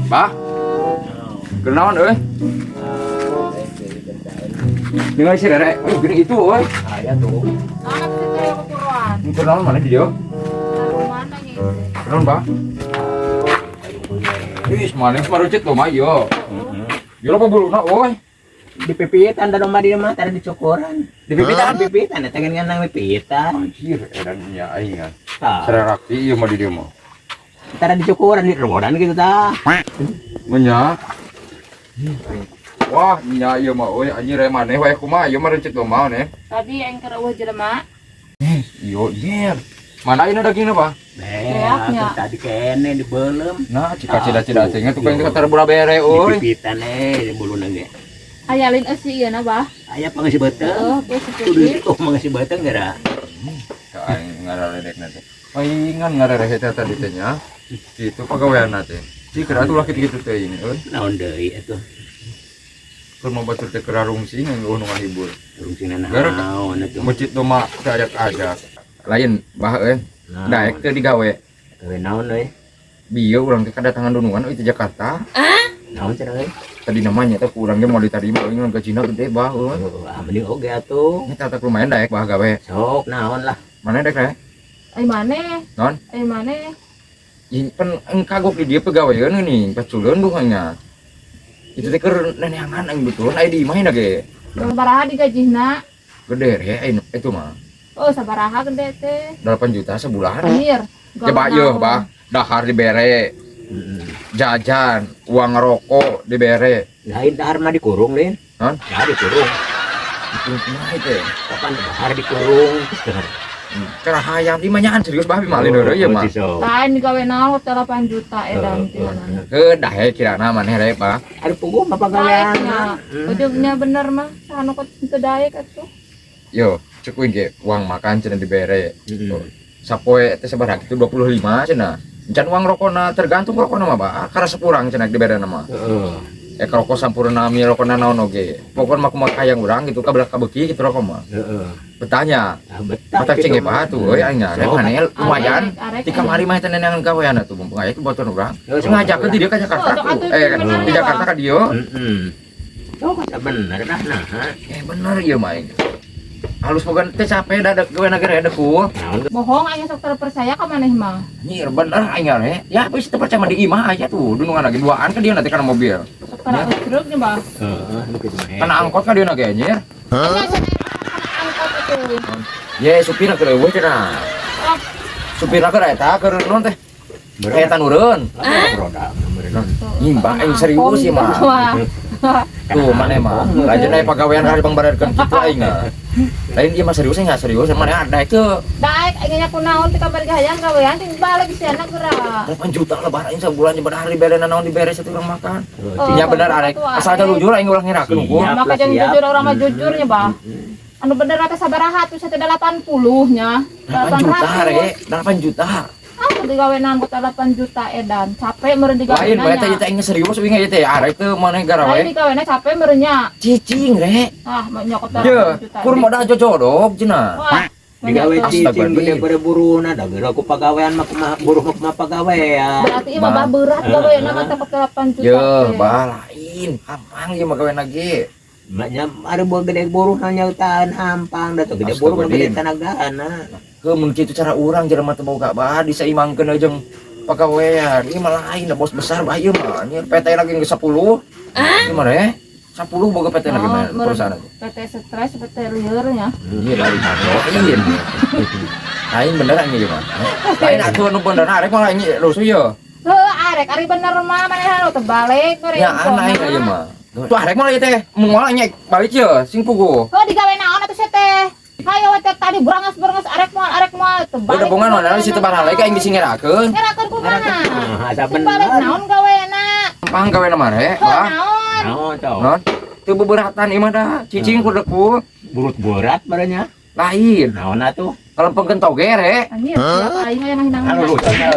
Bah. Kenaon euy? Ningali si Rere, euy geuning itu euy. Aya tuh. Anak sih teh kepuruan. Kenaon mana di dieu? Taruh mana nya itu? Kenaon, Bah? Ih, mana marucit lo mah ieu. Ieu apa buluna euy? Dipipitan da mah di mah tadi dicukuran. Dipipitan? Dipipitan eta kan nang pipitan. Anjir, edan nya aing kan. Tah, Sererakti ieu mah di dieu mah. tadi dicukuran di rodan gitu tah. Nya. Wah, nya ieu mah euy anjir maneh wae kumaha ieu mah reuncit mah maneh. Tadi yang keur eueuh jelema. Iyo, nyer. Mana ini dagingnya, Pak? Beaknya. Tadi kene dibelem. Nah, cika cida-cida cingnya tukang itu kata bere euy. Dipipitan eh buluna ge. Aya lain eusi ieu na, Bah. Aya pangeusi beuteung. Heeh, geus Tuh seperti. tuh mangeusi beuteung geura. Ka aing ngaraledek nanti. Paingan ngarereh teh tadi teh nya. Kitu pagawean teh. Cik atuh lah kitu-kitu teh ini euy. Naon deui atuh? Keur mah batur teh keur rungsing eueuh nu ngahibur. Rungsingna Gara- naon atuh? Meucit mah teu ajak-ajak. Lain bah euy. Naon? Daek teh digawe. Gawe naon euy? Bieu urang teh kadatangan dunungan euy ti Jakarta. Naon cenah euy? Tadi namanya teh ku urang ge mau diterima euy ngan gajina gede bah euy. Oh, ah mending oge atuh. Nya tata lumayan daek bah gawe. Sok naon lah. Mana daek reh? Ai maneh? Naon? Ai maneh? Ih, pen kagok di dia pegawean nih, paculeun duhanya. Itu teh keur neneangan aing betulan aya di imah ge. Sabaraha digajihna? Gede re aing itu mah. Oh, sabaraha gede teh? 8 juta sebulan. Anjir. Coba yeuh, bah, dahar dibere, jajan, uang rokok dibere. Lain dahar mah dikurung lain. Hah? Ya dikurung. Itu kumaha teh? Kapan dahar dikurung? Cara hayam di manyaan serius bah malin heureuy ieu mah. Lain digawe naon 8 juta edan ti mana. Heuh dahe kirana maneh re bah. Ada puguh mah pagawean. Daeknya. Ujungnya bener mah anu kok teu daek atuh. Yo, cek uing ge uang makan cenah dibere. Sapoe teh sabaraha kitu 25 cenah. Encan uang rokona tergantung rokona mah bah. Karena sepurang cenah dibere mah. Heeh. Eh rokok sampurna mi rokona naon oge. Pokokna mah kumaha hayang urang gitu kabelah kabeuki gitu rokok mah. Heeh. Bertanya, Ah betah. mata ceng bah tuh euy aing rek maneh lumayan. Arek, arek. Di kamari mah teh neneangan gawean atuh mumpung aya itu batur urang. Heeh, Sing ngajakeun di dieu ka Jakarta Oh, tuh. atuh Eh bener di ya, Jakarta Bang? ka dieu. Heeh. Sok asa bener dah nah. Eh bener ieu mah aing. Halus boga teh capek da gawe nagara deku. Naon Bohong aing sok terpercaya ka maneh mah. Nyir bener aing re. Ya wis teu percaya mah di imah aya tuh dunungan lagi duaan ka dieu nanti kana mobil. Sok tara utruk nya, Bah. Heeh, nu kitu mah. Kana angkot ka dieu ge nyir. Nya cenah kana angkot itu. Ye supir keur eueuh cenah. Oh, Supir keur eta keur naon teh? Eta nureun. Roda meureun. Nyimbah aing serius ieu mah. Wah. Tuh maneh mah. Lajen aya pagawean hari pangbararkeun kitu aing mah. Lain ieu mah serius enggak serius maneh ada itu Daek aing nya kunaon ti kabar hayang gawean ting balik sia geura. 8 juta lebar aing sabulan jeung hari dibere naon dibere satu urang makan. Oh, Nya bener arek. Asal teh jujur aing ulah ngirakeun hukum. Siap. Maka jangan Siap. jujur orang mah jujurnya, Bah. Anu bener teh sabaraha tuh 180 nya. 8 juta re, 8 juta. Ah, digawean anggota 8 juta edan. Capek meureun digawean. Lain bae teh aing serius uing ieu teh arek teu maneh Lain garawe. digawean capek meureun nya. Cicing re. Ah, mau nyokot 8 Ye, juta. kur modal jojodok cenah. Wah, Digawe menyokot. cicing Astagfirullahaladzim. gede pada buruhna da geura ku pagawean mah kumaha buruh mah kumaha pagawean. Berarti ieu mah bah berat gawean mah teh 8 juta. Ye, teh. bah lain. Hampang ieu mah gawe lagi. Maknya ada buah gede buruh hanya tahan hampang da tuh gede buruh mah gede tenagana. Heuh mun kitu cara urang jelema teu boga bah disaimangkeun jeung pagawean. Ieu mah lain da bos besar bah ieu mah. Anjir PT lagi geus 10. Ieu mah re. 10 boga PT lagi Oh, mah meureun perusahaan. PT stres, PT lieur nya. Iya dari lain. Lain bener aing ieu mah. Lain atuh nu bener arek mah aing rusuh ye. Heuh, arek ari bener mah maneh anu teu balik mere Ya aing ieu mah. Tuh arek mah ieu teh moal aing balik ye sing puguh. Heuh digawe naon atuh sia teh? Hayo we teh tadi berangas-berangas arek moal teu balik. Udah bongan mana si teu baralek aing bisi ngerakeun. Ngerakeun kumaha? Nah, asa Sing balik bener. naon gawena? Gampang gawe mah re, Heuh bah. naon? Naon tau. Non. Teu beberatan ieu mah dah, cicing ku deku. Burut berat barenya. Lain. Naon atuh? Kalempengkeun toge re. Anjir, siap aing mah yang Anu hinang. lucu ya.